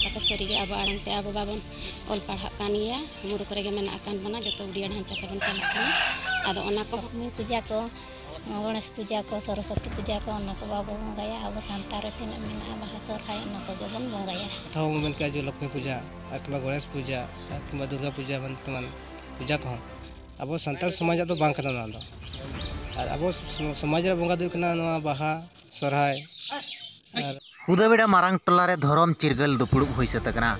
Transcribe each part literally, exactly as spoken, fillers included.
ᱠᱟᱛᱷᱟ ᱥᱟᱹᱨᱤᱜᱮ ᱟᱵᱚ ᱟᱲᱟᱝ ᱛᱮ ᱟᱵᱚ ᱵᱟᱵᱚᱱ ᱚᱞ ᱯᱟᱲᱦᱟᱜ ᱠᱟᱱ ᱜᱮᱭᱟ, ᱢᱩᱨᱩᱠ ᱨᱮᱜᱮ ᱢᱮᱱᱟᱜ ᱟᱠᱟᱱ ᱵᱚᱱᱟ, ᱡᱚᱛᱚ ᱩᱰᱤᱭᱟ ᱰᱷᱟᱧᱪᱟ ᱛᱮᱵᱚᱱ ᱪᱟᱞᱟᱜ ᱠᱟᱱᱟ᱾ ᱟᱫᱚ ᱚᱱᱟ ᱠᱚ ᱞᱚᱠᱷᱢᱤ ᱯᱩᱡᱟ ᱠᱚ, ᱜᱚᱬᱮᱥ ᱯᱩᱡᱟ ᱠᱚ, ᱥᱚᱨᱚᱥᱚᱛᱤ ᱯᱩᱡᱟ ᱠᱚ, ᱚᱱᱟ ᱠᱚ ᱵᱟᱵᱚ ᱵᱚᱸᱜᱟᱭᱟ᱾ ᱟᱵᱚ ᱥᱟᱱᱛᱟᱲ ᱨᱮ ᱛᱤᱱᱟᱹᱜ ᱢᱮᱱᱟᱜᱼᱟ, ᱵᱟᱦᱟ ᱥᱚᱨᱦᱟᱭ, ᱚᱱᱟ ᱠᱚᱜᱮ ᱵᱚᱱ ᱵᱚᱸᱜᱟᱭᱟ᱾ ᱠᱟᱛᱷᱟ ᱦᱚᱸ ᱢᱮᱱ ᱠᱮᱜᱼᱟ ᱡᱮ ᱞᱚᱠᱷᱢᱤ ᱯᱩᱡᱟ ᱟᱨ ᱠᱤᱝᱵᱟ ᱜᱚᱬᱮᱥ ᱯᱩᱡᱟ ᱟᱨ ᱠᱤᱝᱵᱟ ᱫᱩᱨᱜᱟ ᱯᱩᱡᱟ ᱮᱢᱟᱱ ᱛᱮᱢᱟᱱ ᱯᱩᱡᱟ ᱠᱚᱦᱚᱸ ᱟᱵᱚ ᱥᱟᱱᱛᱟᱲ ᱥᱚᱢᱟᱡᱟᱜ ᱫᱚ ᱵᱟᱝ ᱠᱟᱱᱟ ᱱᱚᱣᱟ ᱫᱚ᱾ ᱟᱨ ᱟᱵᱚ ᱥᱚ-, ᱥᱚᱢᱟᱡᱽ ᱨᱮ ᱵᱚᱸᱜᱟ ᱫᱚ ᱦᱩᱭᱩᱜ ᱠᱟᱱᱟ ᱱᱚᱣᱟ ᱵᱟᱦᱟ, ᱥᱚᱨᱦᱟᱭ ᱟᱨ ᱠᱩᱫᱟᱹᱵᱮᱲᱟ ᱢᱟᱨᱟᱝ ᱴᱚᱞᱟ ᱨᱮ ᱫᱷᱚᱨᱚᱢ ᱪᱤᱨᱜᱟᱹᱞ ᱫᱩᱯᱲᱩᱵ ᱦᱩᱭ ᱥᱟᱹᱛ ᱟᱠᱟᱱᱟ᱾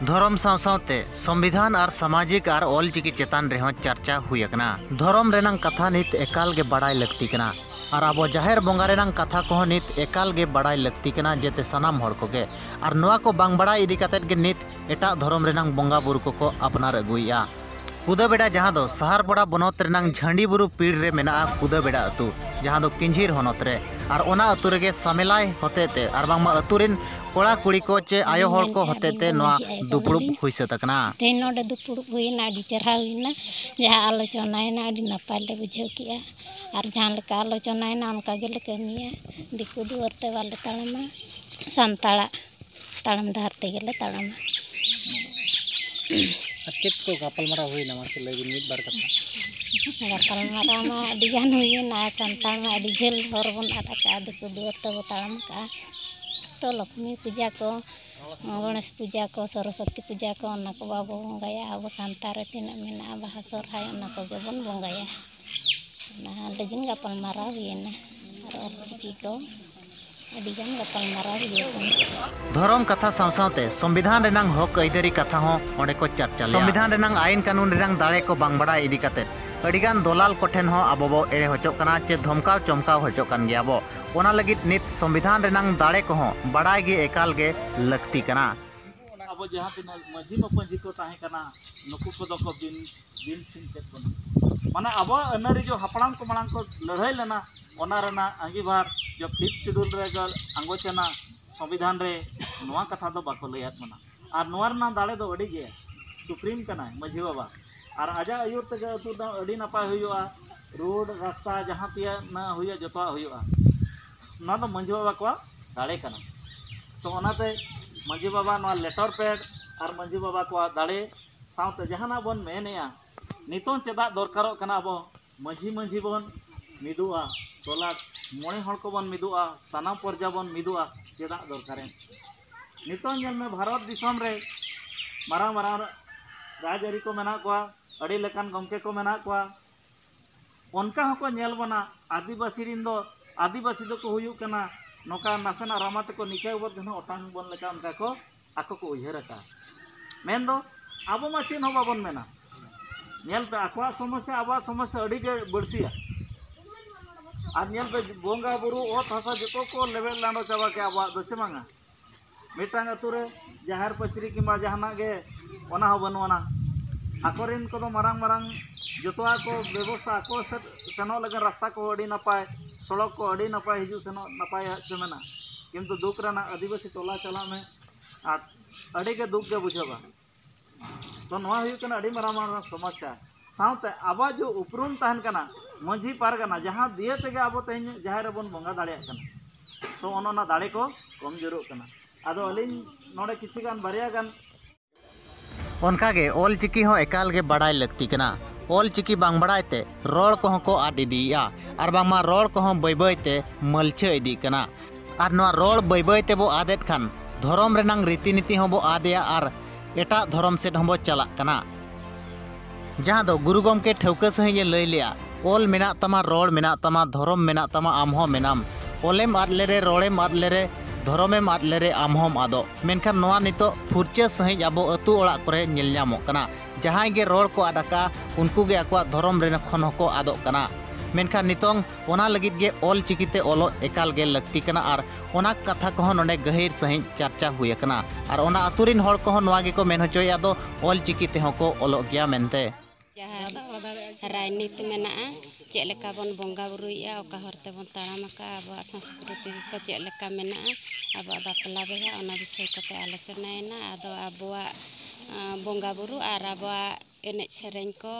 ᱫᱷᱚᱨᱚᱢ ᱥᱟᱶ ᱥᱟᱶᱛᱮ ᱥᱚᱝᱵᱤᱫᱷᱟᱱ ᱟᱨ ᱥᱟᱢᱟᱡᱤᱠ ᱟᱨ ᱚᱞᱪᱤᱠᱤ ᱪᱮᱛᱟᱱ ᱨᱮᱦᱚᱸ ᱪᱟᱨᱪᱟ ᱦᱩᱭ ᱟᱠᱟᱱᱟ᱾ ᱫᱷᱚᱨᱚᱢ ᱨᱮᱱᱟᱝ ᱠᱟᱛᱷᱟ ᱱᱤᱛ ᱮᱠᱟᱞ ᱜᱮ ᱵᱟᱲᱟᱭ ᱞᱟᱹᱠᱛᱤ ᱠᱟᱱᱟ ᱟᱨ ᱟᱵᱚ ᱡᱟᱦᱮᱨ ᱵᱚᱸᱜᱟ ᱨᱮᱱᱟᱝ ᱠᱟᱛᱷᱟ ᱠᱚᱦᱚᱸ ᱱᱤᱛ ᱮᱠᱟᱞ ᱜᱮ ᱵᱟᱲᱟᱭ ᱞᱟᱹᱠᱛᱤ ᱠᱟᱱᱟ, ᱡᱟᱛᱮ ᱥᱟᱱᱟᱢ ᱦᱚᱲ ᱠᱚᱜᱮ᱾ ᱟᱨ ᱱᱚᱣᱟ ᱠᱚ ᱵᱟᱝ ᱵᱟᱲᱟᱭ ᱤᱫᱤ ᱠᱟᱛᱮᱫ ᱜᱮ ᱱᱤᱛ ᱮᱴᱟᱜ ᱫᱷᱚᱨᱚᱢ ᱨᱮᱱᱟᱝ ᱵᱚᱸᱜᱟ ᱵᱩᱨᱩ ᱠᱚᱠᱚ ᱟᱯᱱᱟᱨ ᱟᱹᱜᱩᱭᱮᱫᱼᱟ᱾ ᱠᱩᱫᱟᱹᱵᱮᱲᱟ, ᱡᱟᱦᱟᱸ ᱫᱚ ᱥᱟᱦᱟᱨᱯᱟᱲᱟ ᱵᱚᱱᱚᱛ ᱨᱮᱱᱟᱝ ᱡᱷᱟᱹᱱᱰᱤ ᱵᱩᱨᱩ ᱯᱤᱲ ᱨᱮ ᱢᱮᱱᱟᱜᱼᱟ ᱠᱩᱫᱟᱹᱵᱮᱲᱟ ᱟᱹᱛᱩ, ᱡᱟᱦᱟᱸ ᱫᱚ ᱠᱤᱧᱡᱷᱤᱨ ᱦᱚᱱᱚᱛ ᱨᱮ, ᱟᱨ ᱚᱱᱟ ᱟᱹᱛᱩ ᱨᱮᱜᱮ ᱥᱟᱢᱮᱞᱟᱭ ᱦᱚᱛᱮᱛᱮ ᱟᱨ ᱵᱟᱝᱢᱟ ᱟᱹᱛᱩ ᱨᱮᱱ ᱠᱚᱲᱟ ᱠᱩᱲᱤ ᱠᱚ ᱪᱮ ᱟᱭᱳ ᱦᱚᱲ ᱠᱚ ᱦᱚᱛᱮᱛᱮ ᱱᱚᱣᱟ ᱫᱩᱯᱲᱩᱵ ᱦᱩᱭ ᱥᱟᱹᱛ ᱟᱠᱟᱱᱟ᱾ ᱛᱮᱦᱮᱧ ᱱᱚᱰᱮ ᱫᱩᱯᱲᱩᱵ ᱦᱩᱭᱱᱟ, ᱟᱹᱰᱤ ᱪᱮᱨᱦᱟ ᱦᱩᱭᱱᱟ᱾ ᱡᱟᱦᱟᱸ ᱟᱞᱳᱪᱚᱱᱟᱭᱮᱱᱟ, ᱟᱹᱰᱤ ᱱᱟᱯᱟᱭ ᱞᱮ ᱵᱩᱡᱷᱟᱹᱣ ᱠᱮᱜᱼᱟ᱾ ᱟᱨ ᱡᱟᱦᱟᱸ ᱞᱮᱠᱟ ᱟᱞᱳᱪᱚᱱᱟᱭᱮᱱᱟ, ᱚᱱᱠᱟ ᱜᱮᱞᱮ ᱠᱟᱹᱢᱤᱭᱟ᱾ ᱫᱤᱠᱩ ᱫᱩᱣᱟᱹᱨ ᱛᱮ ᱵᱟᱞᱮ ᱛᱟᱲᱟᱢᱟ, ᱥᱟᱱᱛᱟᱲᱟᱜ ᱛᱟᱲᱟᱢ ᱰᱟᱦᱟᱨ ᱛᱮᱜᱮ ᱞᱮ ᱛᱟᱲᱟᱢᱟ᱾ ᱟᱨ ᱪᱮᱫ ᱠᱚ ᱜᱟᱯᱟᱞᱢᱟᱨᱟᱣ ᱦᱩᱭᱱᱟ, ᱢᱟᱥᱮ ᱞᱟᱹᱭ ᱵᱤᱱ ᱢᱤᱫ ᱵᱟᱨ ᱠᱟᱛᱷᱟ? ᱜᱟᱯᱟᱞᱢᱟᱨᱟᱣ ᱢᱟ ᱟᱹᱰᱤ ᱜᱟᱱ ᱦᱩᱭᱮᱱᱟ᱾ ᱥᱟᱱᱛᱟᱲ ᱢᱟ ᱟᱹᱰᱤ ᱡᱷᱟᱹᱞ ᱦᱚᱨ ᱵᱚᱱ ᱟᱫ ᱟᱠᱟᱫᱼᱟ, ᱫᱤᱠᱩ ᱫᱩᱣᱟᱹᱨ ᱛᱮᱵᱚ ᱛᱟᱲᱟᱢ ᱟᱠᱟᱫᱼᱟ᱾ ᱛᱚ ᱞᱚᱠᱷᱢᱤ ᱯᱩᱡᱟ ᱠᱚ, ᱜᱚᱬᱮᱥ ᱯᱩᱡᱟ ᱠᱚ, ᱥᱚᱨᱚᱥᱚᱛᱤ ᱯᱩᱡᱟ ᱠᱚ, ᱚᱱᱟ ᱠᱚ ᱵᱟᱵᱚ ᱵᱚᱸᱜᱟᱭᱟ᱾ ᱟᱵᱚ ᱥᱟᱱᱛᱟᱲ ᱨᱮ ᱛᱤᱱᱟᱹᱜ ᱢᱮᱱᱟᱜᱼᱟ, ᱵᱟᱦᱟ ᱥᱚᱨᱦᱟᱭ, ᱚᱱᱟ ᱠᱚᱜᱮ ᱵᱚᱱ ᱵᱚᱸᱜᱟᱭᱟ᱾ ᱚᱱᱟ ᱞᱟᱹᱜᱤᱫ ᱜᱟᱯᱟᱞᱢᱟᱨᱟᱣ ᱦᱩᱭᱮᱱᱟ ᱟᱨ ᱚᱞᱪᱤᱠᱤ ᱠᱚ ᱟᱹᱰᱤᱜᱟᱱ ᱜᱟᱯᱟᱞᱢᱟᱨᱟᱣ ᱦᱩᱭ ᱟᱠᱟᱱᱟ᱾ ᱫᱷᱚᱨᱚᱢ ᱠᱟᱛᱷᱟ ᱥᱟᱶ ᱥᱟᱶᱛᱮ ᱥᱚᱝᱵᱤᱫᱷᱟᱱ ᱨᱮᱱᱟᱝ ᱦᱚᱠ ᱟᱹᱭᱫᱟᱹᱨᱤ ᱠᱟᱛᱷᱟ ᱦᱚᱸ ᱚᱸᱰᱮ ᱠᱚ ᱪᱟᱨᱪᱟ ᱞᱮᱫᱼᱟ᱾ ᱥᱚᱝᱵᱤᱫᱷᱟᱱ ᱨᱮᱱᱟᱝ ᱟᱭᱤᱱ ᱠᱟᱹᱱᱩᱱ ᱨᱮᱱᱟᱝ ᱫᱟᱲᱮ ᱠᱚ ᱵᱟᱝ ᱵᱟᱲᱟᱭ ᱤᱫᱤ ᱠᱟᱛᱮ ᱟᱹᱰᱤᱜᱟᱱ ᱫᱚᱞᱟᱞ ᱠᱚᱴᱷᱮᱱ ᱦᱚᱸ ᱟᱵᱚ ᱵᱚ ᱮᱲᱮ ᱦᱚᱪᱚᱜ ᱠᱟᱱᱟ ᱪᱮ ᱫᱷᱚᱢᱠᱟᱣ ᱪᱚᱢᱠᱟᱣ ᱦᱚᱪᱚᱜ ᱠᱟᱱ ᱜᱮᱭᱟ ᱵᱚ᱾ ᱚᱱᱟ ᱞᱟᱹᱜᱤᱫ ᱱᱤᱛ ᱥᱚᱝᱵᱤᱫᱷᱟᱱ ᱨᱮᱱᱟᱝ ᱫᱟᱲᱮ ᱠᱚᱦᱚᱸ ᱵᱟᱲᱟᱭ ᱜᱮ ᱮᱠᱟᱞ ᱜᱮ ᱞᱟᱹᱠᱛᱤ ᱠᱟᱱᱟ᱾ ᱟᱵᱚ ᱡᱟᱦᱟᱸ ᱛᱤᱱᱟᱹᱜ ᱢᱟᱹᱡᱷᱤ ᱢᱟᱯᱟᱧᱡᱷᱤ ᱠᱚ ᱛᱟᱦᱮᱸ ᱠᱟᱱᱟ, ᱱᱩᱠᱩ ᱠᱚᱫᱚ ᱠᱚ ᱵᱤᱱ ᱵᱤᱱ ᱴᱷᱤᱠ ᱠᱮᱫ ᱵᱚᱱᱟ᱾ ᱢᱟᱱᱮ ᱟᱵᱚᱣᱟᱜ ᱟᱹᱱ ᱟᱹᱨᱤ ᱡᱚ ᱦᱟᱯᱲᱟᱢ ᱠᱚ ᱢᱟᱲᱟᱝ ᱠᱚ ᱞᱟᱹᱲᱦᱟᱹᱭ ᱞᱮᱱᱟ, ᱚᱱᱟ ᱨᱮᱱᱟᱜ ᱟᱸᱜᱤᱵᱷᱟᱨ ᱡᱚ ᱯᱷᱤᱯᱛᱷ ᱥᱤᱰᱩᱞ ᱨᱮ ᱟᱸᱜᱚᱪ ᱮᱱᱟ, ᱥᱚᱝᱵᱤᱫᱷᱟᱱ ᱨᱮ ᱱᱚᱣᱟ ᱠᱟᱛᱷᱟ ᱫᱚ ᱵᱟᱠᱚ ᱞᱟᱹᱭᱟᱫ ᱵᱚᱱᱟ᱾ ᱟᱨ ᱱᱚᱣᱟ ᱨᱮᱱᱟᱜ ᱫᱟᱲᱮ ᱫᱚ ᱟᱹᱰᱤ ᱜᱮ, ᱥᱩᱯᱨᱤᱢ ᱠᱟᱱᱟᱭ ᱢᱟᱹᱡᱷᱤ ᱵᱟᱵᱟ, ᱟᱨ ᱟᱡᱟᱜ ᱟᱹᱭᱩᱨ ᱛᱮᱜᱮ ᱟᱹᱛᱩ ᱫᱚ ᱟᱹᱰᱤ ᱱᱟᱯᱟᱭ ᱦᱩᱭᱩᱜᱼᱟ, ᱨᱳᱰ ᱨᱟᱥᱛᱟ ᱡᱟᱦᱟᱸ ᱛᱤᱭᱟᱹᱜ ᱱᱟ ᱦᱩᱭᱩᱜᱼᱟ, ᱡᱚᱛᱚᱣᱟᱜ ᱦᱩᱭᱩᱜᱼᱟ᱾ ᱱᱚᱣᱟ ᱫᱚ ᱢᱟᱹᱡᱷᱤ ᱵᱟᱵᱟ ᱠᱚᱣᱟᱜ ᱫᱟᱲᱮ ᱠᱟᱱᱟ᱾ ᱛᱚ ᱚᱱᱟᱛᱮ ᱢᱟᱹᱡᱷᱤ ᱵᱟᱵᱟ ᱱᱚᱣᱟ ᱞᱮᱴᱚᱨ ᱯᱮᱰ ᱟᱨ ᱢᱟᱹᱡᱷᱤ ᱵᱟᱵᱟ ᱠᱚᱣᱟᱜ ᱫᱟᱲᱮ ᱥᱟᱶᱛᱮ ᱡᱟᱦᱟᱱᱟᱜ ᱵᱚᱱ ᱢᱮᱱᱮᱜᱼᱟ, ᱱᱤᱛᱚᱝ ᱪᱮᱫᱟᱜ ᱫᱚᱨᱠᱟᱨᱚᱜ ᱠᱟᱱᱟ ᱟᱵᱚ ᱢᱟᱹᱡᱷᱤ ᱢᱟᱹᱡᱷᱤ ᱵᱚᱱ ᱢᱤᱫᱚᱜᱼᱟ, ᱴᱚᱞᱟ ᱢᱚᱬᱮ ᱦᱚᱲ ᱠᱚᱵᱚᱱ ᱢᱤᱫᱚᱜᱼᱟ, ᱥᱟᱱᱟᱢ ᱯᱚᱨᱡᱟ ᱵᱚᱱ ᱢᱤᱫᱚᱜᱼᱟ, ᱪᱮᱫᱟᱜ ᱫᱚᱨᱠᱟᱨᱮ? ᱱᱤᱛᱚᱝ ᱧᱮᱞ ᱢᱮ, ᱵᱷᱟᱨᱚᱛ ᱫᱤᱥᱚᱢ ᱨᱮ ᱢᱟᱨᱟᱝ ᱢᱟᱨᱟᱝ ᱨᱟᱡᱽᱟᱹᱨᱤ ᱠᱚ ᱢᱮᱱᱟᱜ ᱠᱚᱣᱟ, ᱟᱹᱰᱤ ᱞᱮᱠᱟᱱ ᱜᱚᱢᱠᱮ ᱠᱚ ᱢᱮᱱᱟᱜ ᱠᱚᱣᱟ, ᱚᱱᱠᱟ ᱦᱚᱸᱠᱚ ᱧᱮᱞ ᱵᱚᱱᱟ᱾ ᱟᱹᱫᱤᱵᱟᱹᱥᱤ ᱨᱤᱱ ᱫᱚ ᱟᱹᱫᱤᱵᱟᱹᱥᱤ ᱫᱚᱠᱚ ᱦᱩᱭᱩᱜ ᱠᱟᱱᱟ ᱱᱚᱝᱠᱟ ᱱᱟᱥᱮᱱᱟᱜ ᱨᱟᱢᱟ ᱛᱮᱠᱚ ᱱᱤᱠᱟᱹ ᱵᱚᱱ ᱨᱮᱦᱚᱸ ᱚᱴᱟᱝ ᱵᱚᱱ ᱞᱮᱠᱟ ᱚᱱᱠᱟ ᱠᱚ ᱟᱠᱚ ᱠᱚ ᱩᱭᱦᱟᱹᱨ ᱟᱠᱟᱫᱼᱟ᱾ ᱢᱮᱱᱫᱚ ᱟᱵᱚ ᱢᱟ ᱪᱮᱫ ᱦᱚᱸ ᱵᱟᱵᱚᱱ ᱢᱮᱱᱟ᱾ ᱧᱮᱞ ᱯᱮ, ᱟᱠᱚᱣᱟᱜ ᱥᱚᱢᱚᱥᱥᱟ ᱟᱵᱚᱣᱟᱜ ᱥᱚᱢᱚᱥᱥᱟ ᱟᱹᱰᱤ ᱜᱮ ᱵᱟᱹᱲᱛᱤᱭᱟ᱾ ᱟᱨ ᱧᱮᱞ ᱯᱮ, ᱵᱚᱸᱜᱟ ᱵᱩᱨᱩ, ᱚᱛ ᱦᱟᱥᱟ ᱡᱚᱛᱚ ᱠᱚ ᱞᱮᱵᱮᱫ ᱞᱟᱸᱰᱚ ᱪᱟᱵᱟ ᱠᱮᱫᱼᱟ ᱟᱵᱚᱣᱟᱜ ᱫᱚ, ᱪᱮ ᱵᱟᱝᱟ? ᱢᱤᱫᱴᱟᱝ ᱟᱹᱛᱩ ᱨᱮ ᱡᱟᱦᱮᱨ ᱯᱟᱹᱪᱨᱤ ᱠᱤᱝᱵᱟ ᱡᱟᱦᱟᱱᱟᱜ ᱜᱮ, ᱚᱱᱟ ᱦᱚᱸ ᱵᱟᱹᱱᱩᱜ ᱟᱱᱟ᱾ ᱟᱠᱚᱨᱮᱱ ᱠᱚᱫᱚ ᱢᱟᱨᱟᱝ ᱢᱟᱨᱟᱝ ᱡᱚᱛᱚᱣᱟᱜ ᱠᱚ ᱵᱮᱵᱚᱥᱛᱷᱟ, ᱟᱠᱚ ᱥᱮᱫ ᱥᱮᱱᱚᱜ ᱞᱟᱹᱜᱤᱫ ᱨᱟᱥᱛᱟ ᱠᱚ ᱟᱹᱰᱤ ᱱᱟᱯᱟᱭ, ᱥᱚᱲᱚᱠ ᱠᱚ ᱟᱹᱰᱤ ᱱᱟᱯᱟᱭ, ᱦᱤᱡᱩᱜ ᱥᱮᱱᱚᱜ ᱱᱟᱯᱟᱭ ᱦᱟᱸᱜ ᱪᱮ ᱢᱮᱱᱟᱜᱼᱟ᱾ ᱠᱤᱱᱛᱩ ᱫᱩᱠ ᱨᱮᱱᱟᱜ ᱟᱹᱫᱤᱵᱟᱹᱥᱤ ᱴᱚᱞᱟ ᱪᱟᱞᱟᱜ ᱢᱮ, ᱟᱨ ᱟᱹᱰᱤ ᱜᱮ ᱫᱩᱠ ᱜᱮ ᱵᱩᱡᱷᱟᱹᱜᱼᱟ᱾ ᱛᱚ ᱱᱚᱣᱟ ᱦᱩᱭᱩᱜ ᱠᱟᱱᱟ ᱟᱹᱰᱤ ᱢᱟᱨᱟᱝ ᱢᱟᱨᱟᱝ ᱥᱚᱢᱚᱥᱥᱟ᱾ ᱥᱟᱶᱛᱮ ᱟᱵᱚᱣᱟᱜ ᱡᱮ ᱩᱯᱨᱩᱢ ᱛᱟᱦᱮᱱ ᱠᱟᱱᱟ ᱢᱟᱹᱡᱷᱤ ᱯᱟᱨᱜᱟᱱᱟ, ᱡᱟᱦᱟᱸ ᱫᱤᱭᱮ ᱛᱮᱜᱮ ᱟᱵᱚ ᱛᱮᱦᱮᱧ ᱡᱟᱦᱮᱨ ᱨᱮᱵᱚᱱ ᱵᱚᱸᱜᱟ ᱫᱟᱲᱮᱭᱟᱜ ᱠᱟᱱᱟ, ᱛᱚ ᱚᱱᱮ ᱚᱱᱟ ᱫᱟᱲᱮ ᱠᱚ ᱠᱚᱢ ᱡᱳᱨᱚᱜ ᱠᱟᱱᱟ᱾ ᱟᱫᱚ ᱟᱹᱞᱤᱧ ᱱᱚᱰᱮ ᱠᱤᱪᱷᱩ ᱜᱟᱱ, ᱵᱟᱨᱭᱟ ᱜᱟᱱ ᱚᱱᱠᱟᱜᱮ ᱚᱞ ᱪᱤᱠᱤ ᱦᱚᱸ ᱮᱠᱟᱞ ᱜᱮ ᱵᱟᱲᱟᱭ ᱞᱟᱹᱠᱛᱤ ᱠᱟᱱᱟ᱾ ᱚᱞ ᱪᱤᱠᱤ ᱵᱟᱝ ᱵᱟᱲᱟᱭ ᱛᱮ ᱨᱚᱲ ᱠᱚᱦᱚᱸ ᱠᱚ ᱟᱫ ᱤᱫᱤᱭᱮᱫᱼᱟ, ᱟᱨ ᱵᱟᱝᱢᱟ ᱨᱚᱲ ᱠᱚᱦᱚᱸ ᱵᱟᱹᱭ ᱵᱟᱹᱭ ᱛᱮ ᱢᱟᱹᱞᱪᱷᱟᱹ ᱤᱫᱤᱜ ᱠᱟᱱᱟ᱾ ᱟᱨ ᱱᱚᱣᱟ ᱨᱚᱲ ᱵᱟᱹᱭ ᱵᱟᱹᱭ ᱛᱮᱵᱚ ᱟᱫᱮᱫ ᱠᱷᱟᱱ ᱫᱷᱚᱨᱚᱢ ᱨᱮᱱᱟᱝ ᱨᱤᱛᱤ ᱱᱤᱛᱤ ᱦᱚᱸᱵᱚ ᱟᱫᱮᱭᱟ ᱟᱨ ᱮᱴᱟᱜ ᱫᱷᱚᱨᱚᱢ ᱥᱮᱫ ᱦᱚᱸᱵᱚ ᱪᱟᱞᱟᱜ ᱠᱟᱱᱟ᱾ ᱡᱟᱦᱟᱸ ᱫᱚ ᱜᱩᱨᱩ ᱜᱚᱢᱠᱮ ᱴᱷᱟᱹᱣᱠᱟᱹ ᱥᱟᱺᱦᱤᱡ ᱮ ᱞᱟᱹᱭ ᱞᱮᱜᱼᱟ, "ᱚᱞ ᱢᱮᱱᱟᱜ ᱛᱟᱢᱟ, ᱨᱚᱲ ᱢᱮᱱᱟᱜ ᱛᱟᱢᱟ, ᱫᱷᱚᱨᱚᱢ ᱢᱮᱱᱟᱜ ᱛᱟᱢᱟ, ᱟᱢ ᱦᱚᱸ ᱢᱮᱱᱟᱢ᱾ ᱚᱞᱮᱢ ᱟᱫ ᱞᱮᱨᱮ, ᱨᱚᱲᱮᱢ ᱟᱫ ᱞᱮᱨᱮ, ᱫᱷᱚᱨᱚᱢᱮᱢ ᱟᱫ ᱞᱮᱨᱮ, ᱟᱢ ᱦᱚᱸᱢ ᱟᱫᱚᱜ᱾" ᱢᱮᱱᱠᱷᱟᱱ ᱱᱚᱣᱟ ᱱᱤᱛᱚᱜ ᱯᱷᱩᱨᱪᱟᱹ ᱥᱟᱺᱦᱤᱡ ᱟᱵᱚ ᱟᱹᱛᱩ ᱚᱲᱟᱜ ᱠᱚᱨᱮ ᱧᱮᱞ ᱧᱟᱢᱚᱜ ᱠᱟᱱᱟ᱾ ᱡᱟᱦᱟᱸᱭ ᱜᱮ ᱨᱚᱲ ᱠᱚ ᱟᱫ ᱟᱠᱟᱫᱼᱟ, ᱩᱱᱠᱩ ᱜᱮ ᱟᱠᱚᱣᱟᱜ ᱫᱷᱚᱨᱚᱢ ᱨᱮᱱ ᱠᱷᱚᱱ ᱦᱚᱸᱠᱚ ᱟᱫᱚᱜ ᱠᱟᱱᱟ᱾ ᱢᱮᱱᱠᱷᱟᱱ ᱱᱤᱛᱚᱝ ᱚᱱᱟ ᱞᱟᱹᱜᱤᱫ ᱜᱮ ᱚᱞ ᱪᱤᱠᱤᱛᱮ ᱚᱞᱚᱜ ᱮᱠᱟᱞ ᱜᱮ ᱞᱟᱹᱠᱛᱤ ᱠᱟᱱᱟ ᱟᱨ ᱚᱱᱟ ᱠᱟᱛᱷᱟ ᱠᱚᱦᱚᱸ ᱱᱚᱰᱮ ᱜᱟᱹᱦᱤᱨ ᱥᱟᱺᱦᱤᱡ ᱪᱟᱨᱪᱟ ᱦᱩᱭ ᱟᱠᱟᱱᱟ᱾ ᱟᱨ ᱚᱱᱟ ᱟᱹᱛᱩ ᱨᱤᱱ ᱦᱚᱲ ᱠᱚᱦᱚᱸ ᱱᱚᱣᱟ ᱜᱮᱠᱚ ᱢᱮᱱ ᱦᱚᱪᱚᱭᱮᱫᱼᱟ, ᱫᱚ ᱚᱞ ᱪᱤᱠᱤ ᱛᱮᱦᱚᱸ ᱠᱚ ᱚᱞᱚᱜ ᱜᱮᱭᱟ ᱢᱮᱱᱛᱮ᱾ ᱡᱟᱦᱟᱸ ᱨᱟᱭᱱᱤᱛ ᱢᱮᱱᱟᱜᱼᱟ, ᱪᱮᱫ ᱞᱮᱠᱟ ᱵᱚᱱ ᱵᱚᱸᱜᱟ ᱵᱩᱨᱩᱭᱮᱫᱼᱟ, ᱚᱠᱟ ᱦᱚᱨ ᱛᱮᱵᱚᱱ ᱛᱟᱲᱟᱢ ᱟᱠᱟᱫᱼᱟ, ᱟᱵᱚᱣᱟᱜ ᱥᱚᱸᱥᱠᱨᱤᱛᱤ ᱠᱚ ᱪᱮᱫ ᱞᱮᱠᱟ ᱢᱮᱱᱟᱜᱼᱟ, ᱟᱵᱚᱣᱟᱜ ᱵᱟᱯᱞᱟ ᱵᱤᱦᱟᱹ, ᱚᱱᱟ ᱵᱤᱥᱚᱭ ᱠᱚᱛᱮ ᱟᱞᱳᱪᱚᱱᱟᱭᱮᱱᱟ᱾ ᱟᱫᱚ ᱟᱵᱚᱣᱟᱜ, ᱟᱸ, ᱵᱚᱸᱜᱟ ᱵᱩᱨᱩ ᱟᱨ ᱟᱵᱚᱣᱟᱜ ᱮᱱᱮᱡ ᱥᱮᱨᱮᱧ ᱠᱚ,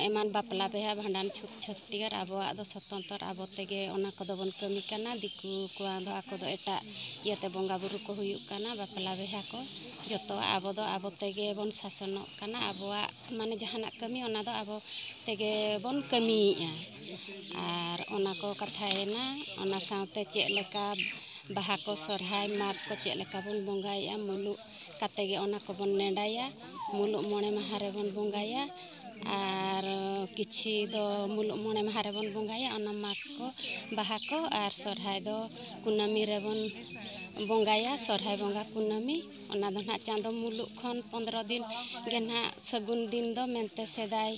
ᱮᱢᱟᱱ ᱵᱟᱯᱞᱟ ᱵᱤᱦᱟ ᱵᱷᱟᱸᱰᱟᱱ ᱪᱷᱩᱛ ᱪᱷᱟᱹᱴᱭᱟᱹᱨ ᱟᱵᱚᱣᱟᱜ ᱫᱚ ᱥᱚᱛᱚᱱᱛᱚᱨ ᱟᱵᱚ ᱛᱮᱜᱮ ᱚᱱᱟ ᱠᱚᱫᱚ ᱵᱚᱱ ᱠᱟᱹᱢᱤ ᱠᱟᱱᱟ᱾ ᱫᱤᱠᱩ ᱠᱚᱣᱟᱜ ᱫᱚ ᱟᱠᱚ ᱫᱚ ᱮᱴᱟᱜ ᱤᱭᱟᱹᱛᱮ ᱵᱚᱸᱜᱟ ᱵᱩᱨᱩ ᱠᱚ ᱦᱩᱭᱩᱜ ᱠᱟᱱᱟ, ᱵᱟᱯᱞᱟ ᱵᱤᱦᱟ ᱠᱚ, ᱡᱚᱛᱚᱣᱟᱜ ᱟᱵᱚ ᱫᱚ ᱟᱵᱚ ᱛᱮᱜᱮ ᱵᱚᱱ ᱥᱟᱥᱚᱱᱚᱜ ᱠᱟᱱᱟ᱾ ᱟᱵᱚᱣᱟᱜ ᱢᱟᱱᱮ ᱡᱟᱦᱟᱱᱟᱜ ᱠᱟᱹᱢᱤ ᱚᱱᱟ ᱫᱚ ᱟᱵᱚ ᱛᱮᱜᱮ ᱵᱚᱱ ᱠᱟᱹᱢᱤᱭᱮᱫᱼᱟ᱾ ᱟᱨ ᱚᱱᱟ ᱠᱚ ᱠᱟᱛᱷᱟᱭᱮᱱᱟ, ᱚᱱᱟ ᱥᱟᱶᱛᱮ ᱪᱮᱫ ᱞᱮᱠᱟ ᱵᱟᱦᱟ ᱠᱚ, ᱥᱚᱨᱦᱟᱭ, ᱢᱟᱜᱽ ᱠᱚ ᱪᱮᱫ ᱞᱮᱠᱟ ᱵᱚᱱ ᱵᱚᱸᱜᱟᱭᱮᱫᱼᱟ, ᱢᱩᱞᱩᱜ ᱠᱟᱛᱮ ᱜᱮ ᱚᱱᱟ ᱠᱚᱵᱚᱱ ᱱᱮᱰᱟᱭᱟ᱾ ᱢᱩᱞᱩᱜ ᱢᱚᱬᱮ ᱢᱟᱦᱟ ᱨᱮᱵᱚᱱ ᱵᱚᱸᱜᱟᱭᱟ᱾ ᱟᱨ ᱠᱤᱪᱷᱤ ᱫᱚ ᱢᱩᱞᱩᱜ ᱢᱚᱬᱮ ᱢᱟᱦᱟ ᱨᱮᱵᱚᱱ ᱵᱚᱸᱜᱟᱭᱟ, ᱚᱱᱟ ᱢᱟᱜᱽ ᱠᱚ, ᱵᱟᱦᱟ ᱠᱚ, ᱟᱨ ᱥᱚᱨᱦᱟᱭ ᱫᱚ ᱠᱩᱱᱟᱹᱢᱤ ᱨᱮᱵᱚᱱ ᱵᱚᱸᱜᱟᱭᱟ, ᱥᱚᱨᱦᱟᱭ ᱵᱚᱸᱜᱟ ᱠᱩᱱᱟᱹᱢᱤ᱾ ᱚᱱᱟ ᱫᱚ ᱱᱟᱦᱟᱜ ᱪᱟᱸᱫᱚ ᱢᱩᱞᱩᱜ ᱠᱷᱚᱱ ᱯᱚᱱᱫᱽᱨᱚ ᱫᱤᱱ ᱜᱮ ᱱᱟᱦᱟᱜ ᱥᱟᱹᱜᱩᱱ ᱫᱤᱱ ᱫᱚ ᱢᱮᱱᱛᱮ ᱥᱮᱫᱟᱭ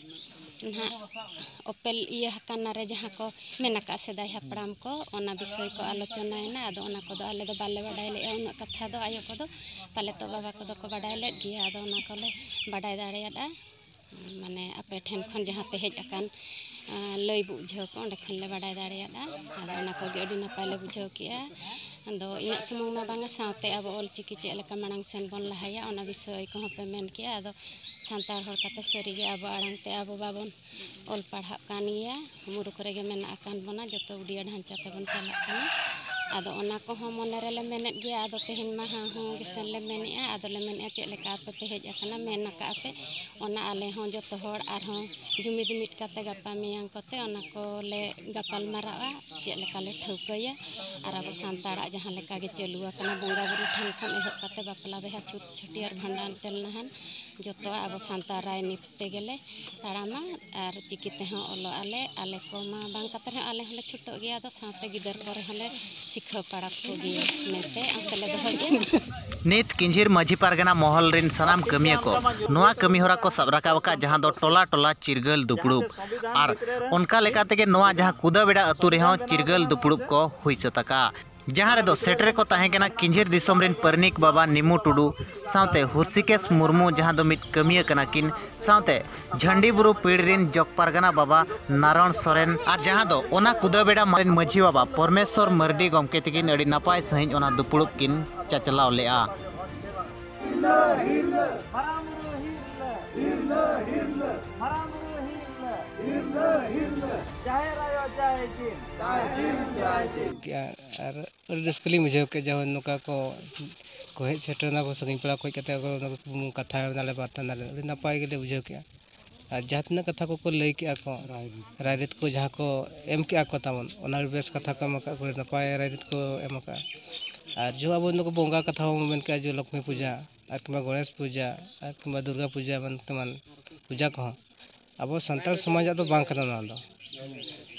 ᱱᱟᱦᱟᱜ ᱚᱯᱮᱞ ᱤᱭᱟᱹ ᱟᱠᱟᱱᱟ ᱨᱮ ᱡᱟᱦᱟᱸ ᱠᱚ ᱢᱮᱱ ᱟᱠᱟᱫ ᱥᱮᱫᱟᱭ ᱦᱟᱯᱲᱟᱢ ᱠᱚ, ᱚᱱᱟ ᱵᱤᱥᱚᱭ ᱠᱚ ᱟᱞᱳᱪᱚᱱᱟᱭᱮᱱᱟ᱾ ᱟᱫᱚ ᱚᱱᱟ ᱠᱚᱫᱚ ᱟᱞᱮ ᱫᱚ ᱵᱟᱞᱮ ᱵᱟᱰᱟᱭ ᱞᱮᱫᱼᱟ ᱩᱱᱟᱹᱜ ᱠᱟᱛᱷᱟ ᱫᱚ, ᱟᱭᱳ ᱠᱚᱫᱚ ᱯᱟᱞᱮ ᱛᱚ ᱵᱟᱵᱟ ᱠᱚᱫᱚ ᱠᱚ ᱵᱟᱰᱟᱭ ᱞᱮᱫ ᱜᱮᱭᱟ᱾ ᱟᱫᱚ ᱚᱱᱟ ᱠᱚᱞᱮ ᱵᱟᱰᱟᱭ ᱫᱟᱲᱮᱭᱟᱫᱼᱟ, ᱢᱟᱱᱮ ᱟᱯᱮ ᱴᱷᱮᱱ ᱠᱷᱚᱱ ᱡᱟᱦᱟᱸ ᱯᱮ ᱦᱮᱡ ᱟᱠᱟᱱ, ᱟᱸ, ᱞᱟᱹᱭ ᱵᱩᱡᱷᱟᱹᱣ ᱠᱚ, ᱚᱸᱰᱮ ᱠᱷᱚᱱ ᱞᱮ ᱵᱟᱰᱟᱭ ᱫᱟᱲᱮᱭᱟᱫᱼᱟ᱾ ᱟᱫᱚ ᱚᱱᱟ ᱠᱚᱜᱮ ᱟᱹᱰᱤ ᱱᱟᱯᱟᱭ ᱞᱮ ᱵᱩᱡᱷᱟᱹᱣ ᱠᱮᱜᱼᱟ᱾ ᱟᱫᱚ ᱤᱱᱟᱹᱜ ᱥᱩᱢᱩᱝ ᱢᱟ ᱵᱟᱝᱟ, ᱥᱟᱶᱛᱮ ᱟᱵᱚ ᱚᱞᱪᱤᱠᱤ ᱪᱮᱫ ᱞᱮᱠᱟ ᱢᱟᱲᱟᱝ ᱥᱮᱱ ᱵᱚᱱ ᱞᱟᱦᱟᱭᱟ, ᱚᱱᱟ ᱵᱤᱥᱚᱭ ᱠᱚᱦᱚᱸ ᱯᱮ ᱢᱮᱱ ᱠᱮᱜᱼᱟ᱾ ᱟᱫᱚ ᱥᱟᱱᱛᱟᱲ ᱦᱚᱲ ᱠᱟᱛᱮ ᱥᱟᱹᱨᱤᱜᱮ ᱟᱵᱚ ᱟᱲᱟᱝ ᱛᱮ ᱟᱵᱚ ᱵᱟᱵᱚᱱ ᱚᱞ ᱯᱟᱲᱦᱟᱜ ᱠᱟᱱ ᱜᱮᱭᱟ, ᱢᱩᱨᱩᱠ ᱨᱮᱜᱮ ᱢᱮᱱᱟᱜ ᱟᱠᱟᱱ ᱵᱚᱱᱟ, ᱡᱚᱛᱚ ᱩᱰᱤᱭᱟ ᱰᱷᱟᱧᱪᱟ ᱛᱮᱵᱚᱱ ᱪᱟᱞᱟᱜ ᱠᱟᱱᱟ᱾ ᱟᱫᱚ ᱚᱱᱟ ᱠᱚᱦᱚᱸ ᱢᱚᱱᱮ ᱨᱮᱞᱮ ᱢᱮᱱᱮᱫ ᱜᱮᱭᱟ᱾ ᱟᱫᱚ ᱛᱮᱦᱮᱧ ᱢᱟ ᱦᱟᱸ ᱦᱩᱸ ᱜᱮᱥᱮᱱ ᱞᱮ ᱢᱮᱱᱮᱫᱼᱟ, ᱟᱫᱚ ᱞᱮ ᱢᱮᱱᱮᱫᱼᱟ ᱪᱮᱫ ᱞᱮᱠᱟ ᱟᱯᱮ ᱯᱮ ᱦᱮᱡ ᱟᱠᱟᱱᱟ, ᱢᱮᱱ ᱟᱠᱟᱫᱼᱟ ᱯᱮ, ᱚᱱᱟ ᱟᱞᱮ ᱦᱚᱸ ᱡᱚᱛᱚ ᱦᱚᱲ ᱟᱨᱦᱚᱸ ᱡᱩᱢᱤᱫ ᱢᱤᱫ ᱠᱟᱛᱮ ᱜᱟᱯᱟ ᱢᱮᱭᱟᱝ ᱠᱚᱛᱮ ᱚᱱᱟ ᱠᱚᱞᱮ ᱜᱟᱯᱟᱞ ᱢᱟᱨᱟᱜᱼᱟ, ᱪᱮᱫ ᱞᱮᱠᱟ ᱞᱮ ᱴᱷᱟᱹᱣᱠᱟᱹᱭᱟ᱾ ᱟᱨ ᱟᱵᱚ ᱥᱟᱱᱛᱟᱲᱟᱜ ᱡᱟᱦᱟᱸ ᱞᱮᱠᱟ ᱜᱮ ᱪᱟᱹᱞᱩ ᱟᱠᱟᱱᱟ, ᱵᱚᱸᱜᱟ ᱵᱩᱨᱩ ᱴᱷᱮᱱ ᱠᱷᱚᱱ ᱮᱦᱚᱵ ᱠᱟᱛᱮ ᱵᱟᱯᱞᱟ ᱵᱤᱦᱟ, ᱪᱷᱩᱛ ᱪᱷᱟᱹᱴᱭᱟᱹᱨ, ᱵᱷᱟᱸᱰᱟᱱ, ᱛᱮᱞ ᱱᱟᱦᱟᱱ, ᱡᱚᱛᱚᱣᱟᱜ ᱟᱵᱚ ᱥᱟᱱᱛᱟᱲ ᱨᱟᱭᱱᱤᱛᱤ ᱛᱮᱜᱮ ᱞᱮ ᱛᱟᱲᱟᱢᱟ᱾ ᱟᱨ ᱪᱤᱠᱤ ᱛᱮᱦᱚᱸ ᱚᱞᱚᱜ ᱟᱞᱮ, ᱟᱞᱮ ᱠᱚᱢᱟ ᱵᱟᱝ ᱠᱟᱛᱮ ᱨᱮᱦᱚᱸ ᱟᱞᱮ ᱦᱚᱸᱞᱮ ᱪᱷᱩᱴᱟᱹᱜ ᱜᱮᱭᱟ᱾ ᱟᱫᱚ ᱥᱟᱶᱛᱮ ᱜᱤᱫᱟᱹᱨ ᱠᱚᱨᱮ ᱦᱚᱸᱞᱮ ᱥᱤᱠᱷᱟᱹᱣ ᱯᱟᱲᱟ ᱠᱚᱜᱮᱭᱟ ᱢᱮᱱᱛᱮ ᱟᱥᱟ ᱞᱮ ᱫᱚᱦᱚᱭᱮᱫᱼᱟ᱾ ᱱᱤᱛ ᱠᱤᱧᱡᱷᱤᱨ ᱢᱟᱹᱡᱷᱤ ᱯᱟᱨᱜᱟᱱᱟ ᱢᱚᱦᱚᱞ ᱨᱤᱱ ᱥᱟᱱᱟᱢ ᱠᱟᱹᱢᱤᱭᱟᱹ ᱠᱚ ᱱᱚᱣᱟ ᱠᱟᱹᱢᱤ ᱦᱚᱨᱟ ᱠᱚ ᱥᱟᱵ ᱨᱟᱠᱟᱵ ᱟᱠᱟᱫ, ᱡᱟᱦᱟᱸ ᱫᱚ ᱴᱚᱞᱟ ᱴᱚᱞᱟ ᱪᱤᱨᱜᱟᱹᱞ ᱫᱩᱯᱲᱩᱵ᱾ ᱟᱨ ᱚᱱᱠᱟ ᱞᱮᱠᱟ ᱛᱮᱜᱮ ᱱᱚᱣᱟ ᱡᱟᱦᱟᱸ ᱠᱩᱫᱟᱹᱵᱮᱲᱟ ᱟᱹᱛᱩ ᱨᱮᱦᱚᱸ ᱪᱤᱨᱜᱟᱹᱞ ᱫᱩᱯᱲᱩᱵ ᱠᱚ ᱦᱩᱭ ᱥᱟᱹᱛ ᱟᱠᱟᱫᱼᱟ, ᱡᱟᱦᱟᱸ ᱨᱮᱫᱚ ᱥᱮᱴᱮᱨ ᱠᱚ ᱛᱟᱦᱮᱸ ᱠᱟᱱᱟ ᱠᱤᱧᱡᱷᱤᱨ ᱫᱤᱥᱚᱢ ᱨᱤᱱ ᱯᱟᱨᱟᱱᱤᱠ ᱵᱟᱵᱟ ᱱᱤᱢᱩ ᱴᱩᱰᱩ ᱥᱟᱶᱛᱮ ᱦᱩᱨᱥᱤᱠᱮᱥ ᱢᱩᱨᱢᱩ, ᱡᱟᱦᱟᱸ ᱫᱚ ᱢᱤᱫ ᱠᱟᱹᱢᱤᱭᱟᱹ ᱠᱟᱱᱟ ᱠᱤᱱ, ᱥᱟᱶᱛᱮ ᱡᱷᱟᱹᱱᱰᱤ ᱵᱩᱨᱩ ᱯᱤᱲ ᱨᱤᱱ ᱡᱚᱜᱽ ᱯᱟᱨᱜᱟᱱᱟ ᱵᱟᱵᱟ ᱱᱟᱨᱚᱱ ᱥᱚᱨᱮᱱ, ᱟᱨ ᱡᱟᱦᱟᱸ ᱫᱚ ᱚᱱᱟ ᱠᱩᱫᱟᱹᱵᱮᱲᱟ ᱢᱟᱨᱮᱱ ᱢᱟᱹᱡᱷᱤ ᱵᱟᱵᱟ ᱯᱚᱨᱢᱮᱥᱥᱚᱨ ᱢᱟᱹᱨᱰᱤ ᱜᱚᱢᱠᱮ ᱛᱟᱹᱠᱤᱱ ᱟᱹᱰᱤ ᱱᱟᱯᱟᱭ ᱥᱟᱺᱦᱤᱡ ᱚᱱᱟ ᱫᱩᱯᱲᱩᱵ ᱠᱤᱱ ᱪᱟᱪᱞᱟᱣ ᱞᱮᱫᱼᱟ᱾ ᱢᱟᱨᱟᱝ ᱵᱩᱨᱩ ᱦᱤᱨᱞᱟᱹ᱾ ᱡᱟᱦᱮᱨ ᱟᱭᱳ ᱡᱟᱭ ᱡᱤᱱ᱾ ᱠᱮᱜᱼᱟ᱾ ᱟᱨ ᱟᱹᱰᱤ ᱨᱟᱹᱥᱠᱟᱹ ᱞᱤᱧ ᱵᱩᱡᱷᱟᱹᱣ ᱠᱮᱜᱼᱟ, ᱡᱮ ᱱᱚᱝᱠᱟ ᱠᱚ, ᱠᱚ ᱦᱮᱡ ᱥᱮᱴᱮᱨ ᱮᱱᱟ ᱠᱚ, ᱥᱟᱺᱜᱤᱧ ᱯᱮᱲᱟ ᱠᱚ ᱦᱮᱡ ᱠᱟᱛᱮ ᱠᱚ ᱠᱟᱛᱷᱟ ᱮᱱᱟ ᱞᱮ, ᱵᱟᱨᱛᱟ ᱮᱱᱟ ᱞᱮ, ᱟᱹᱰᱤ ᱱᱟᱯᱟᱭ ᱜᱮᱞᱮ ᱵᱩᱡᱷᱟᱹᱣ ᱠᱮᱜᱼᱟ᱾ ᱟᱨ ᱡᱟᱦᱟᱸ ᱛᱤᱱᱟᱹᱜ ᱠᱟᱛᱷᱟ ᱠᱚᱠᱚ ᱞᱟᱹᱭ ᱠᱮᱜᱼᱟ ᱠᱚ, ᱨᱟᱭᱨᱤᱛ᱾ ᱨᱟᱭᱨᱤᱛ ᱠᱚ ᱡᱟᱦᱟᱸ ᱠᱚ ᱮᱢ ᱠᱮᱜᱼᱟ ᱠᱚ ᱛᱟᱵᱚᱱ, ᱚᱱᱟ ᱟᱹᱰᱤ ᱵᱮᱥ ᱠᱟᱛᱷᱟ ᱠᱚ ᱮᱢ ᱟᱠᱟᱫ ᱠᱚ, ᱟᱹᱰᱤ ᱱᱟᱯᱟᱭ ᱨᱟᱭᱨᱤᱛ ᱠᱚ ᱮᱢ ᱟᱠᱟᱫᱼᱟ᱾ ᱟᱨ ᱡᱮ ᱟᱵᱚ ᱱᱩᱠᱩ ᱵᱚᱸᱜᱟ ᱠᱟᱛᱷᱟ ᱦᱚᱸ ᱢᱮᱱ ᱠᱮᱜᱼᱟ, ᱡᱮ ᱞᱚᱠᱷᱢᱤ ᱯᱩᱡᱟ ᱟᱨ ᱠᱤᱝᱵᱟ ᱜᱚᱬᱮᱥ ᱯᱩᱡᱟ ᱟᱨ ᱠᱤᱝᱵᱟ ᱫᱩᱨᱜᱟ ᱯᱩᱡᱟ ᱮᱢᱟᱱ ᱛᱮᱢᱟᱱ ᱯᱩᱡᱟ ᱠᱚᱦᱚᱸ ᱟᱵᱚ ᱥᱟᱱᱛᱟᱲ ᱥᱚᱢᱟᱡᱟᱜ ᱫᱚ ᱵᱟᱝ ᱠᱟᱱᱟ ᱱᱚᱣᱟ ᱫᱚ᱾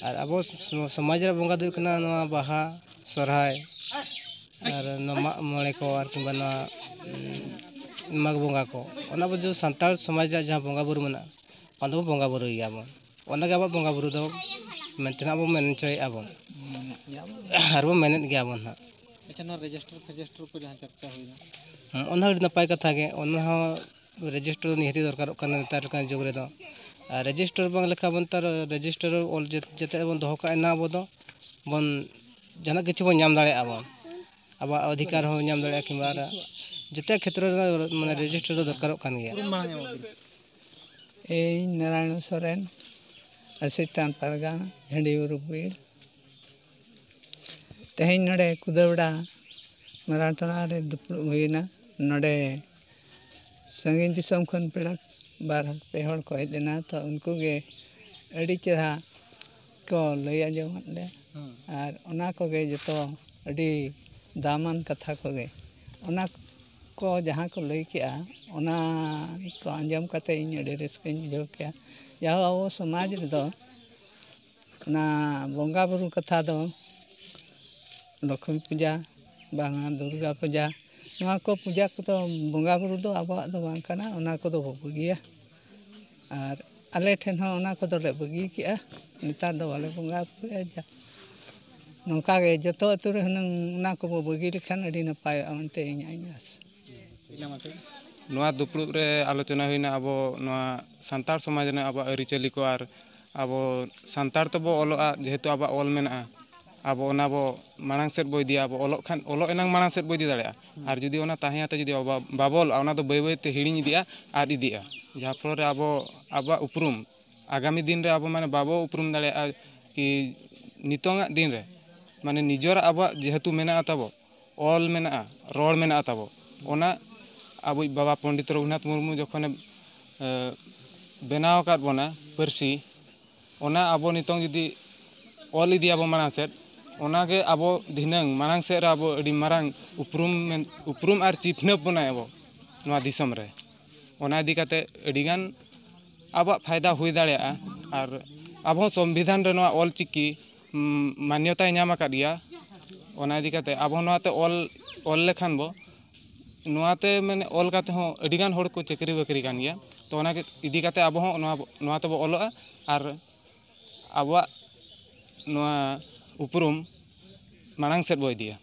ᱟᱨ ᱟᱵᱚ ᱥᱚ-, ᱥᱚᱢᱟᱡᱽ ᱨᱮᱭᱟᱜ ᱵᱚᱸᱜᱟ ᱫᱚ ᱦᱩᱭᱩᱜ ᱠᱟᱱᱟ ᱱᱚᱣᱟ ᱵᱟᱦᱟ, ᱥᱚᱨᱦᱟᱭ ᱟᱨ ᱱᱚᱣᱟ ᱢᱟᱜ ᱢᱚᱬᱮ ᱠᱚ ᱟᱨ ᱠᱤᱝᱵᱟ ᱱᱚᱣᱟ, ᱩᱸ, ᱢᱟᱜᱽ ᱵᱚᱸᱜᱟ ᱠᱚ᱾ ᱚᱱᱟ ᱵᱚ ᱡᱮ ᱥᱟᱱᱛᱟᱲ ᱥᱚᱢᱟᱡᱽ ᱨᱮᱭᱟᱜ ᱡᱟᱦᱟᱸ ᱵᱚᱸᱜᱟ ᱵᱩᱨᱩ ᱢᱮᱱᱟᱜᱼᱟ, ᱚᱱᱟ ᱫᱚᱵᱚ ᱵᱚᱸᱜᱟ ᱵᱩᱨᱩᱭ ᱜᱮᱭᱟ ᱵᱚᱱ᱾ ᱚᱱᱟ ᱜᱮ ᱟᱵᱚᱣᱟᱜ ᱵᱚᱸᱜᱟ ᱵᱩᱨᱩ ᱫᱚ ᱢᱮᱱᱛᱮ ᱱᱟᱜ ᱵᱚ ᱢᱮᱱ ᱦᱚᱪᱚᱭᱮᱫᱼᱟ ᱵᱚᱱ᱾ ᱢᱮᱱᱮᱫ ᱜᱮᱭᱟ ᱵᱚᱱ᱾ ᱟᱨ ᱵᱚ ᱢᱮᱱᱮᱫ ᱜᱮᱭᱟ ᱵᱚᱱ ᱱᱟᱜ᱾ ᱟᱪᱪᱷᱟ, ᱱᱚᱣᱟ ᱨᱮᱡᱤᱥᱴᱟᱨ ᱯᱷᱮᱡᱤᱥᱴᱟᱨ ᱠᱚ ᱡᱟᱦᱟᱸ ᱪᱟᱨᱪᱟ ᱦᱩᱭᱱᱟ? ᱦᱮᱸ, ᱚᱱᱟ ᱦᱚᱸ ᱟᱹᱰᱤ ᱱᱟᱯᱟᱭ ᱠᱟᱛᱷᱟ ᱜᱮ᱾ ᱚᱱᱟ ᱦᱚᱸ ᱨᱮᱡᱤᱥᱴᱟᱨ ᱫᱚ ᱱᱤᱦᱟᱹᱛᱤ ᱫᱚᱨᱠᱟᱨᱚᱜ ᱠᱟᱱᱟ ᱱᱮᱛᱟᱨ ᱞᱮᱠᱟᱱ ᱡᱩᱜᱽ ᱨᱮᱫᱚ᱾ ᱟᱨ ᱨᱮᱡᱤᱥᱴᱟᱨ ᱵᱟᱝ ᱞᱮᱠᱷᱟᱱ ᱵᱚᱱ ᱛᱟᱨ ᱨᱮᱡᱤᱥᱴᱟᱨ ᱚᱞ ᱡᱮ-, ᱡᱟᱛᱮ ᱵᱚᱱ ᱫᱚᱦᱚ ᱠᱟᱜᱼᱟ, ᱮᱱᱟ ᱟᱵᱚ ᱫᱚ ᱵᱚᱱ ᱡᱟᱦᱟᱱᱟᱜ ᱠᱤᱪᱷᱩ ᱵᱚᱱ ᱧᱟᱢ ᱫᱟᱲᱮᱭᱟᱜᱼᱟ ᱵᱚᱱ᱾ ᱟᱵᱚᱣᱟᱜ ᱚᱫᱷᱤᱠᱟᱨ ᱦᱚᱸ ᱧᱟᱢ ᱫᱟᱲᱮᱭᱟᱜᱼᱟ, ᱠᱤᱝᱵᱟ ᱟᱨ ᱡᱚᱛᱚ ᱠᱷᱮᱛᱨᱚ ᱨᱮ ᱢᱟᱱᱮ ᱨᱮᱡᱤᱥᱴᱟᱨ ᱫᱚ ᱫᱚᱨᱠᱟᱨᱚᱜ ᱠᱟᱱ ᱜᱮᱭᱟ᱾ ᱤᱧ ᱱᱟᱨᱟᱭᱚᱱ ᱥᱚᱨᱮᱱ, ᱟᱥᱤᱥᱴᱮᱱᱴ ᱯᱟᱨᱜᱟᱱᱟ, ᱡᱷᱟᱹᱱᱰᱤ ᱵᱩᱨᱩ ᱵᱤᱨ᱾ ᱛᱮᱦᱮᱧ ᱱᱚᱰᱮ ᱠᱩᱫᱟᱹᱣᱲᱟ ᱢᱟᱨᱟᱝ ᱴᱚᱞᱟ ᱨᱮ ᱫᱩᱯᱲᱩᱵ ᱦᱩᱭᱮᱱᱟ᱾ ᱱᱚᱰᱮ ᱥᱟᱺᱜᱤᱧ ᱫᱤᱥᱚᱢ ᱠᱷᱚᱱ ᱯᱮᱲᱟ ᱵᱟᱨ ᱦᱚᱲ, ᱯᱮ ᱦᱚᱲ ᱠᱚ ᱦᱮᱡ ᱞᱮᱱᱟ, ᱛᱚ ᱩᱱᱠᱩ ᱜᱮ ᱟᱹᱰᱤ ᱪᱮᱦᱨᱟ ᱠᱚ ᱞᱟᱹᱭ ᱟᱸᱡᱚᱢᱟᱫ ᱞᱮᱭᱟ᱾ ᱦᱩᱸ᱾ ᱟᱨ ᱚᱱᱟ ᱠᱚᱜᱮ ᱡᱚᱛᱚ ᱟᱹᱰᱤ ᱫᱟᱢᱟᱱ ᱠᱟᱛᱷᱟ ᱠᱚᱜᱮ᱾ ᱚᱱᱟ ᱠᱚ ᱡᱟᱦᱟᱸ ᱠᱚ ᱞᱟᱹᱭ ᱠᱮᱜᱼᱟ, ᱚᱱᱟ ᱠᱚ ᱟᱸᱡᱚᱢ ᱠᱟᱛᱮ ᱤᱧ ᱟᱹᱰᱤ ᱨᱟᱹᱥᱠᱟᱹᱧ ᱵᱩᱡᱷᱟᱹᱣ ᱠᱮᱜᱼᱟ᱾ ᱡᱟᱦᱳ, ᱟᱵᱚ ᱥᱚᱢᱟᱡᱽ ᱨᱮᱫᱚ ᱚᱱᱟ ᱵᱚᱸᱜᱟ ᱵᱩᱨᱩ ᱠᱟᱛᱷᱟ ᱫᱚ ᱞᱚᱠᱷᱢᱤ ᱯᱩᱡᱟ, ᱵᱟᱝᱟ ᱫᱩᱨᱜᱟ ᱯᱩᱡᱟ, ᱱᱚᱣᱟ ᱠᱚ ᱯᱩᱡᱟ ᱠᱚᱫᱚ ᱵᱚᱸᱜᱟ ᱵᱩᱨᱩ ᱫᱚ ᱟᱵᱚᱣᱟᱜ ᱫᱚ ᱵᱟᱝ ᱠᱟᱱᱟ, ᱚᱱᱟ ᱠᱚᱫᱚ ᱵᱚ ᱵᱟᱹᱜᱤᱭᱟ᱾ ᱟᱨ ᱟᱞᱮ ᱴᱷᱮᱱ ᱦᱚᱸ ᱚᱱᱟ ᱠᱚᱫᱚᱞᱮ ᱵᱟᱹᱜᱤ ᱠᱮᱜᱼᱟ, ᱱᱮᱛᱟᱨ ᱫᱚ ᱵᱟᱞᱮ ᱵᱚᱸᱜᱟ ᱵᱩᱨᱩᱭᱟ᱾ ᱡᱟ-, ᱱᱚᱝᱠᱟ ᱜᱮ ᱡᱚᱛᱚ ᱟᱹᱛᱩ ᱨᱮ ᱦᱩᱱᱟᱹᱝ ᱚᱱᱟ ᱠᱚᱵᱚ ᱵᱟᱹᱜᱤ ᱞᱮᱠᱷᱟᱱ ᱟᱹᱰᱤ ᱱᱟᱯᱟᱭᱚᱜᱼᱟ ᱢᱮᱱᱛᱮ ᱤᱧᱟᱹᱜ ᱤᱧ ᱟᱥ᱾ ᱱᱚᱣᱟ ᱫᱩᱯᱲᱩᱵ ᱨᱮ ᱟᱞᱳᱪᱚᱱᱟ ᱦᱩᱭᱱᱟ ᱟᱵᱚ ᱱᱚᱣᱟ ᱥᱟᱱᱛᱟᱲ ᱥᱚᱢᱟᱡᱽ ᱨᱮᱱᱟᱜ ᱟᱵᱚᱣᱟᱜ ᱟᱹᱨᱤᱪᱟᱹᱞᱤ ᱠᱚ, ᱟᱨ ᱟᱵᱚ ᱥᱟᱱᱛᱟᱲ ᱛᱮᱵᱚ ᱚᱞᱚᱜᱼᱟ, ᱡᱮᱦᱮᱛᱩ ᱟᱵᱚᱣᱟᱜ ᱚᱞ ᱢᱮᱱᱟᱜᱼᱟ, ᱟᱵᱚ ᱚᱱᱟ ᱵᱚ ᱢᱟᱲᱟᱝ ᱥᱮᱫ ᱵᱚ ᱤᱫᱤᱭᱟ, ᱟᱵᱚ ᱚᱞᱚᱜ ᱠᱷᱟᱱ, ᱚᱞᱚᱜ ᱮᱱᱟᱝ ᱢᱟᱲᱟᱝ ᱥᱮᱫ ᱵᱚ ᱤᱫᱤ ᱫᱟᱲᱮᱭᱟᱜᱼᱟ᱾ ᱟᱨ ᱡᱩᱫᱤ ᱚᱱᱟ ᱛᱟᱦᱮᱸ ᱟᱛᱮ ᱡᱩᱫᱤ ᱟᱵᱚ ᱵᱟᱵᱚ ᱚᱞᱚᱜᱼᱟ, ᱚᱱᱟ ᱫᱚ ᱵᱟᱹᱭ ᱵᱟᱹᱭ ᱛᱮ ᱦᱤᱲᱤᱧ ᱤᱫᱤᱜᱼᱟ, ᱟᱫ ᱤᱫᱤᱜᱼᱟ᱾ ᱡᱟᱦᱟᱸ ᱯᱷᱚᱞᱚ ᱨᱮ ᱟᱵᱚ, ᱟᱵᱚᱣᱟᱜ ᱩᱯᱨᱩᱢ, ᱟᱜᱟᱢᱤ ᱫᱤᱱ ᱨᱮ ᱟᱵᱚ ᱢᱟᱱᱮ ᱵᱟᱵᱚ ᱩᱯᱨᱩᱢ ᱫᱟᱲᱮᱭᱟᱜᱼᱟ ᱠᱤ ᱱᱤᱛᱚᱝᱟᱜ ᱫᱤᱱ ᱨᱮ ᱢᱟᱱᱮ ᱱᱤᱡᱚᱨᱟᱜ ᱟᱵᱚᱣᱟᱜ ᱡᱮᱦᱮᱛᱩ ᱢᱮᱱᱟᱜᱼᱟ ᱛᱟᱵᱚ, ᱚᱞ ᱢᱮᱱᱟᱜᱼᱟ, ᱨᱚᱲ ᱢᱮᱱᱟᱜᱼᱟ ᱛᱟᱵᱚ, ᱚᱱᱟ ᱟᱵᱚᱭᱤᱡ ᱵᱟᱵᱟ ᱯᱚᱱᱰᱤᱛ ᱨᱚᱜᱷᱩᱱᱟᱛᱷ ᱢᱩᱨᱢᱩ ᱡᱚᱠᱷᱚᱱᱮ, ᱮ, ᱵᱮᱱᱟᱣ ᱟᱠᱟᱫ ᱵᱚᱱᱟ ᱯᱟᱹᱨᱥᱤ, ᱚᱱᱟ ᱟᱵᱚ ᱱᱤᱛᱚᱝ ᱡᱩᱫᱤ ᱚᱞ ᱤᱫᱤᱭᱟᱵᱚ ᱢᱟᱲᱟᱝ ᱥᱮᱫ, ᱚᱱᱟᱜᱮ ᱟᱵᱚ ᱫᱷᱤᱱᱟᱹᱝ ᱢᱟᱲᱟᱝ ᱥᱮᱫ ᱨᱮ ᱟᱵᱚ ᱟᱹᱰᱤ ᱢᱟᱨᱟᱝ ᱩᱯᱨᱩᱢ ᱢᱮᱱ-, ᱩᱯᱨᱩᱢ ᱟᱨ ᱪᱤᱱᱦᱟᱹᱯ ᱵᱚᱱᱟᱭ ᱟᱵᱚ ᱱᱚᱣᱟ ᱫᱤᱥᱚᱢ ᱨᱮ᱾ ᱚᱱᱟ ᱤᱫᱤ ᱠᱟᱛᱮ ᱟᱹᱰᱤᱜᱟᱱ ᱟᱵᱚᱣᱟᱜ ᱯᱷᱟᱭᱫᱟ ᱦᱩᱭ ᱫᱟᱲᱮᱭᱟᱜᱼᱟ᱾ ᱟᱨ ᱟᱵᱚ ᱦᱚᱸ ᱥᱚᱝᱵᱤᱫᱷᱟᱱ ᱨᱮ ᱱᱚᱣᱟ ᱚᱞ ᱪᱤᱠᱤ, ᱩᱢ, ᱢᱟᱱᱭᱚᱛᱟᱭ ᱧᱟᱢ ᱟᱠᱟᱫ ᱜᱮᱭᱟ᱾ ᱚᱱᱟ ᱤᱫᱤ ᱠᱟᱛᱮ ᱟᱵᱚ ᱦᱚᱸ ᱱᱚᱣᱟᱛᱮ ᱚᱞ, ᱚᱞ ᱞᱮᱠᱷᱟᱱ ᱵᱚ, ᱱᱚᱣᱟᱛᱮ ᱢᱟᱱᱮ ᱚᱞ ᱠᱟᱛᱮ ᱦᱚᱸ ᱟᱹᱰᱤᱜᱟᱱ ᱦᱚᱲ ᱠᱚ ᱪᱟᱹᱠᱨᱤ ᱵᱟᱹᱠᱨᱤ ᱠᱟᱱ ᱜᱮᱭᱟ᱾ ᱛᱚ ᱚᱱᱟ ᱤᱫᱤ ᱠᱟᱛᱮ ᱟᱵᱚ ᱦᱚᱸ ᱱᱚᱣᱟ, ᱱᱚᱣᱟ ᱛᱮᱵᱚ ᱚᱞᱚᱜᱼᱟ ᱟᱨ ᱟᱵᱚᱣᱟᱜ ᱱᱚᱣᱟ ᱩᱯᱨᱩᱢ ᱢᱟᱲᱟᱝ ᱥᱮᱫ ᱵᱚ ᱤᱫᱤᱭᱟ᱾